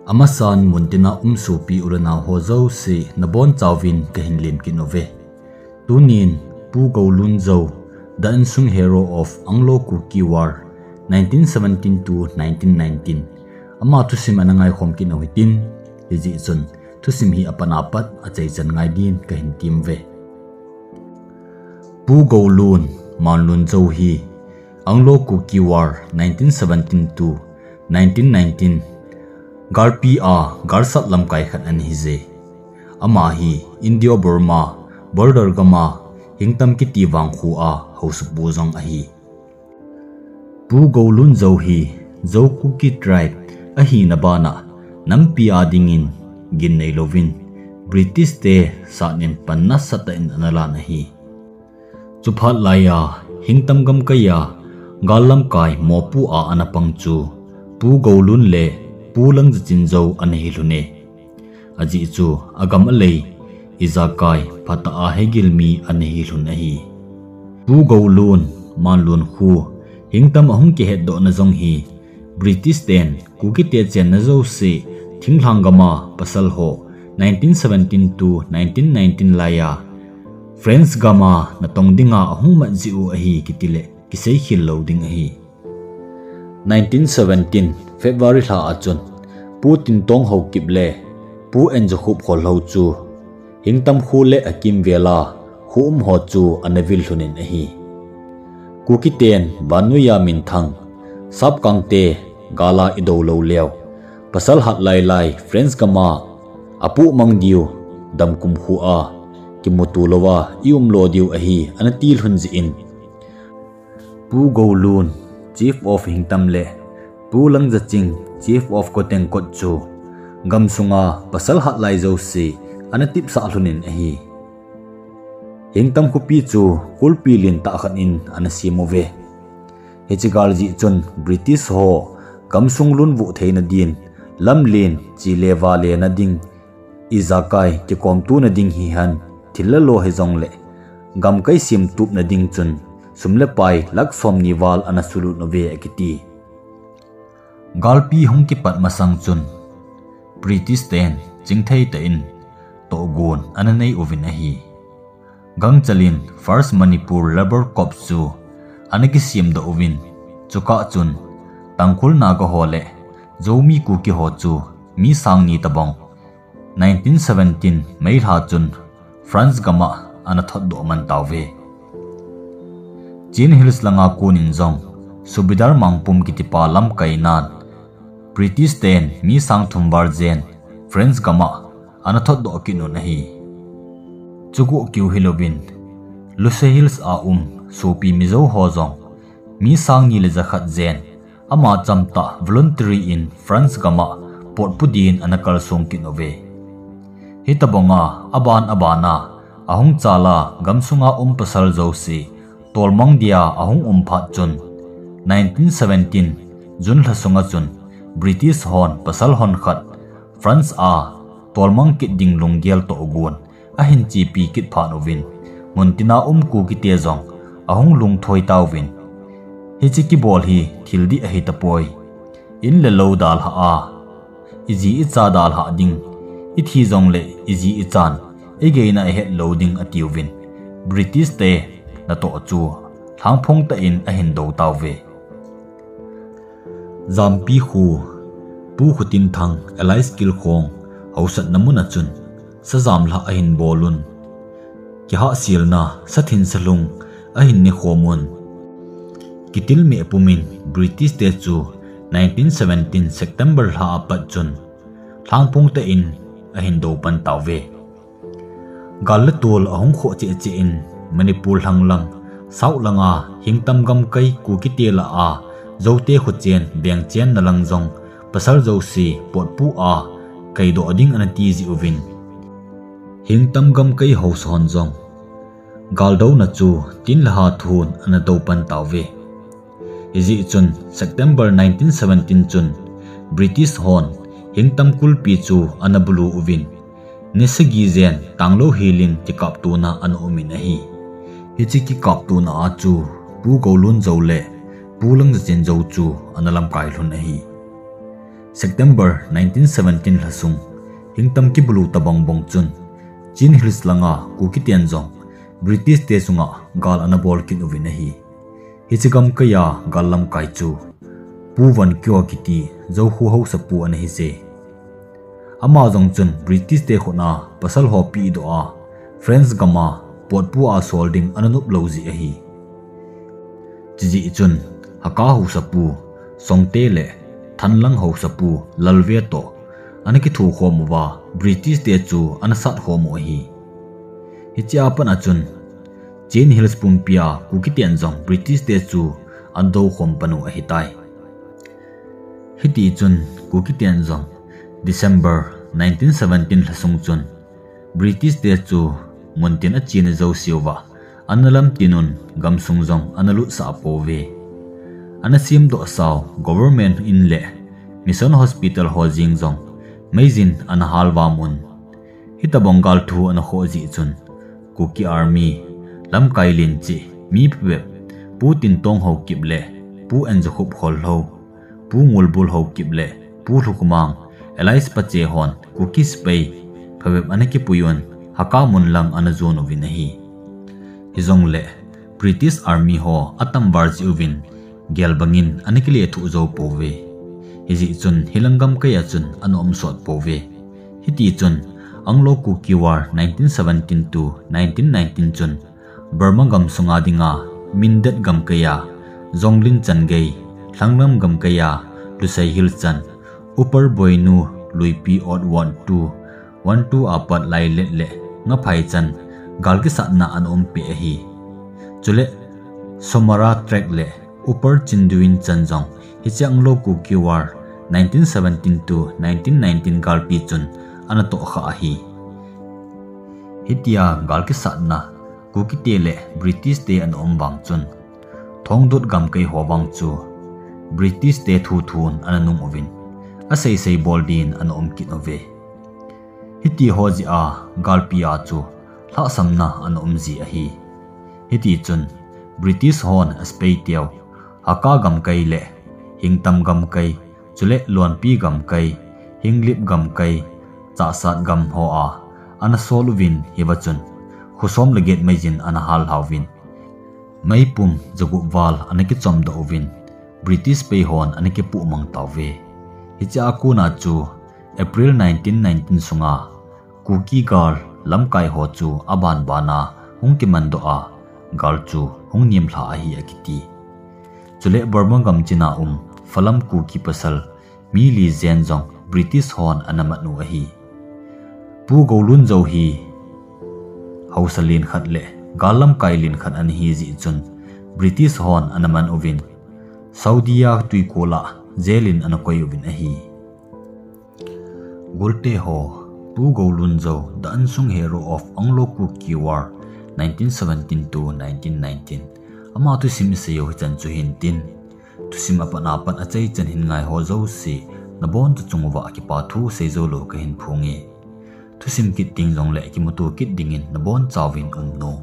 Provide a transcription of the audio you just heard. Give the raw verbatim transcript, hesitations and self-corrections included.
Amasan muntina um sopi u le nao ho jouse nabonchauvin kahin lemkit uve. Tunin Pu Goulun Zou, the unsung hero of Anglo-Kuki War, nineteen seventeen to nineteen nineteen, ama thusim ana ngaikhom kit u hitin, hijeh chun thusim hi apat apat achaichan ngai din kahin tem uve. Pu Goulun Manlun Zou hi Anglo-Kuki War nineteen seventeen to nineteen nineteen galpi a galsat lamkai khat ana hije. Ama hi Indo-Burma border gama Hingtam kiti vangkho a haosapu jong ahi. Pu Goulun Zou hi Zou Kuki tribe ahina bana nampi a dingin gin neilouvin British te satnin pan nasatah in ana lan ahi. Chuphat laiya Hingtam gamkaiya gal lamkai mopo a ana pang chu Pu Goulun le Pu Langjachin Zou ana hilhun e. Ajeh chu agam alei, ijakai phatah a hegil mi ana hilhun ahi. Pu Goulun Manlun khu Hingtam ahung kihetdohna jong hi British ten Kukite chenna jouse thinglhang gama pasal ho nineteen seventeen to nineteen nineteen laiya French gama natong dinga ahung mat jeh u ahi kitile kiseikhel lou ding ahi. Nineteen seventeen February lha a chun Pu Tintong Haokip le Pu Enjakhup Kholhou chu Hingtam kho le akimvela kho um ho chu ana vil lhun in ahi. Kukiten vannoiya minthang Sapkangte gala idou lou leu, pasal hat lailai French gama apohmang diu damkum kho a kimuto louva iumlo diu ahi ana ti lhun jeh in, Pu Goulun, Chief of Hingtam le Pu Langjachin, Chief of Kotengkot chu gamsunga pasal hat lai jouse ana tipsah lhun in ahi. Hingtam khopi chu kulpi lentah khat in ana sem uve. Hiche gal jeh chun British ho gamsung lunvuh theina din lamlen chele valena ding, ijakai kikomtona ding hihen thil le lo hijongle gamkai semtupna ding chun sum le pai lakh somni val ana sulut uve akiti. Galpi hung kipat masang chun British ten chingthei tah in tohgon ana nei uvin ahi. Gangchel in First Manipur Labour Corps chu ana kisemdoh uvin, chukah chun Tangkhul Naga ho le Zomi Kuki ho chu mi sangni tobang nineteen seventeen May lha chun France gama ana thotdoh man tauve. Chin Hills langa konin jong Subedar Mangpum kitipa lamkainan British ten mi sang thum val jen France gama ana thotdoh kit un ahi. Chuguh keu hilouvin Lushai Hills a um sopi Mizo ho jong mi sangni le jakhat jen ama chamtah voluntary in France gama potpu din ana kalsong kit uve. Hitobanga aban abana ahung chala gamsunga um pasal jouse tolmang dia ahung um phat chun nineteen seventeen June lha sunga chun British hon pasal honkhat France a tolmang kit ding lunggel tohgon ahin chepi kit phat uvin, muntina um Kukite jong ahung lungthoi tauvin. Hiche kibol hi thil dih ahitapoi. In le lou dalhah a, iji icha dalhah ding, ithi jongle iji ichan, igeina ihetlou ding atiuvin, British te natoh chu lhangphong tah in ahin dou tauve. Jampi kho, Pu Khotinthang alias Kilkhong haosatna muna chun sajam lhah ahin bol un. Kihahselna sathin salhung ahin nekhom un. Kitilmeh pumin British te chu nineteen seventeen September lha apat chun lhangphong tah in ahin dou pan tauve. Gal le tol ahung khoh cheh cheh in Manipur lhanglam, South langa Hingtam gamkai Kukite lah a Zote khochen veng chenna lang jong pasal jouse potpu a kaidoh ding ana ti jeh uvin, Hingtam gamkai haosa hon jong galdouna chu tin le ha thon ana dou pan tauve. Hijeh chun September nineteen seventeen chun British hon Hingtam kulpi chu ana bulu uvin, ni sagi jen tanglou helin kikaptona ana umin ahi. Hiche kikaptona a chu Pu Goulun Zou le Pu Langzachin Zou chu ana lamkai lhon ahi. September nineteen seventeen lhasung, hingtam kibulu tabang bong chun, Chin Hills langa Kuki ten jong British te chunga gal ana bol kit uvin ahi. Hiche gamkai a gal lamkai chu Pu Van Kyo kiti Zo khu haosapu ana hi je. Ama jong chun British te khut a pasal ho pehdoh a, French gam a potpu a sol ding ana nop lou jeh ahi. Chujeh chun, Hakka haosapu, Songte le Thanlang haosapu, Lalve toh, ana kithokhom uva, British te chu ana sat khom u ahi. Hiche a pat a chun, Chin Hills pumpi a Kuki ten jong British te chu ana doukhom pan u ahitai. Hiti chun Kuki ten jong December nineteen seventeen lhasung chun British te chu muntin a chena jouseuva ana lamtin un gamsung jong ana lutsah pouve. Ana semdoh sau government in le mission hospital ho jeng jong meijin ana halvam un. Hitabang gal thu ana khoh jeh chun Kuki Army lamkai len cheh mi phabep Pu Tintong Haokip le Pu Enjakhup Khollhou, Pu Ngulbul Haokip le Pu Lhukhumang, allies pache hon Kuki sepai phabep ana kipui un Hakka mun lang ana jon uvin ahi. Hijongle British Army ho atam val jeh uvin gel bangin ana kilethuh jou pouve. Hijeh chun hilang gamkai a chun ana um sot pouve. Hiti chun Anglo-Kuki War nineteen seventeen to nineteen nineteen chun Burma gamsunga dinga Mindat gamkai a Zonglen chan gei, Lhanglam gamkai a Lusei Hills chan, Upper Boinu, Luipi Ot Wot two, Wot two a pat Lailet le Ngaphai chan gal kisatna ana umpeh ahi. Chule Somara Tract le Upper Chindwin chan jong hiche Anglo-Kuki War nineteen seventeen to nineteen nineteen galpi chun ana tohkhah ahi. Hitia gal kisatna Kuki te le British te ana um vang chun, Thongdut gamkai ho vang chu British te thuthun ana nung uvin, aseisei bol din ana um kit uve. Hiti ho jeh a galpi a chu lhahsamna ana um ji ahi. Hiti chun British hon asepai teu Hakka gamkai le Hingtam gamkai, chule Luanpi gamkai, Hinglip gamkai, Chahsat gam ho a ana sol uvin hiva chun kho som le get meijin ana hallhauvin, meipum jagup val ana kichomdoh uvin, British sepai hon ana kipuh mang tauve. Hiche a kona chu April nineteen nineteen sunga Kuki gal lamkai ho chu abanbana hung kimandoh a, gal chu hung nemlha ahi akiti. Chule Burma gamchina um Falam Kuki pasal mi li jen jong British hon ana mat u ahi. Pu Goulun Zou hi haosa len khat le gal lamkai len khat ana hi jeh chun British hon ana man uvin, Saudi a twikol a jail in ana koi uvin ahi. Golte ho, Pu Goulun Zou, the unsung hero of Anglo-Kuki War, nineteen seventeen to nineteen nineteen. Ama thusim isei u hichan chu hintin. Thusim apat apat achaichan hin ngai ho jouse, nabonchauva chung uva kipa thu seijou lou kahin phonge. Thusim kit ding jongle kimuto kit dingin nabonchauvin umnon.